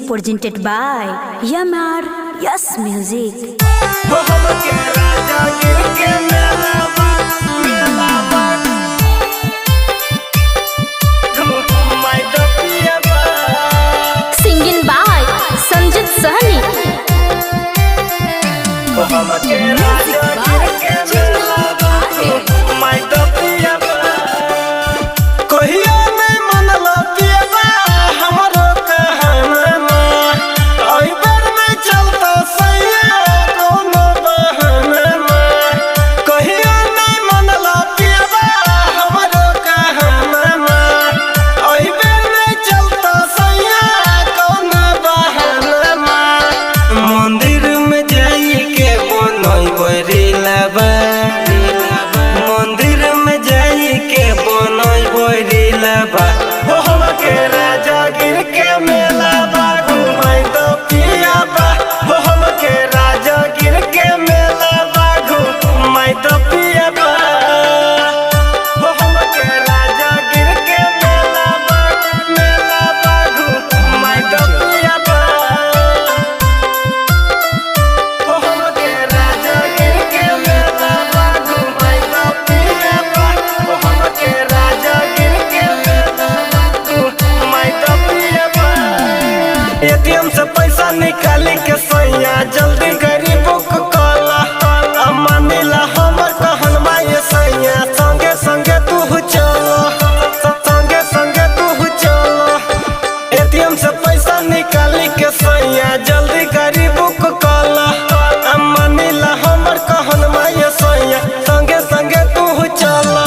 Presented by Yamar Yes Music. Singing by Sanjit Sahni. कहिया नहीं मनला पियबा हमरो कहना अई बेर नहीं चलता सैया कोनो बहाना कहिया नहीं मनला पियबा हमरो कहना अई बेर नहीं चलता सैया कोनो बहाना मंदिर में जाई के बनई रिलाबा मंदिर में जाई के बनई रिलाबा हो हमके राजा गिर के मेला बा घुमाई दो पियाबा हो हमके राजा गिर के मेला बा घुमाई दो पियाबा हो हमके राजा गिर के मेला बा घुमाई दो पियाबा एटीएम से पैसा निकाली के सैया जल्दी गरीबों को कला मानिला हमर कहनमा ये सैया संगे संगे तू चलो संगे संगे तू चलो एटीएम से पैसा निकाली के सैया जल्दी गरीबों को कला मानिला हमर कहनमा ये सैया संगे संगे तू चलो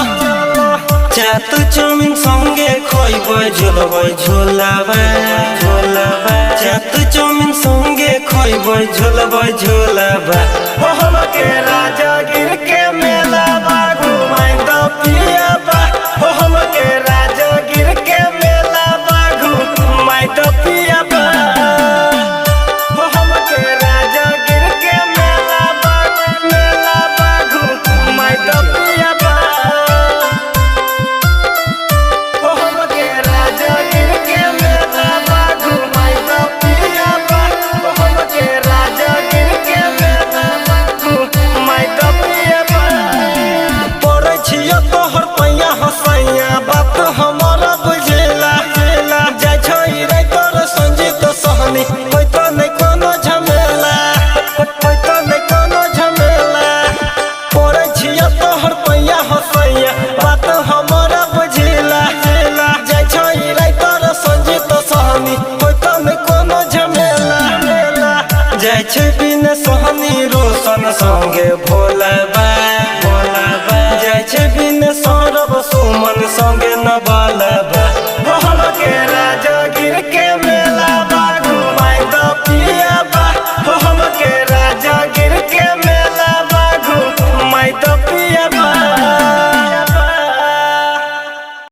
चात चौमिन संगे खइबै झुलबै झुलाबै झुलाबै चात चौमिन संगे खइबै झुलबै झुलाबै हो हमके राजा गिर के मेला बा घुमाई दो पियाबा हो हमके राजा गिर के मेला बा घुमाई दो पियाबा हो हमके राजा गिर के मेला बा घुमाई दो पियाबा कोनो झमेला होइतो नै कोनो झमेला पड़ै छियो तोहर पैया हसैया बात हमरा बुझेला जाइ छै राइ तोर संजीत सहनी होइतो नै कोनो झमेला जाइ छै बिन सहनी रोशन संगे भोला।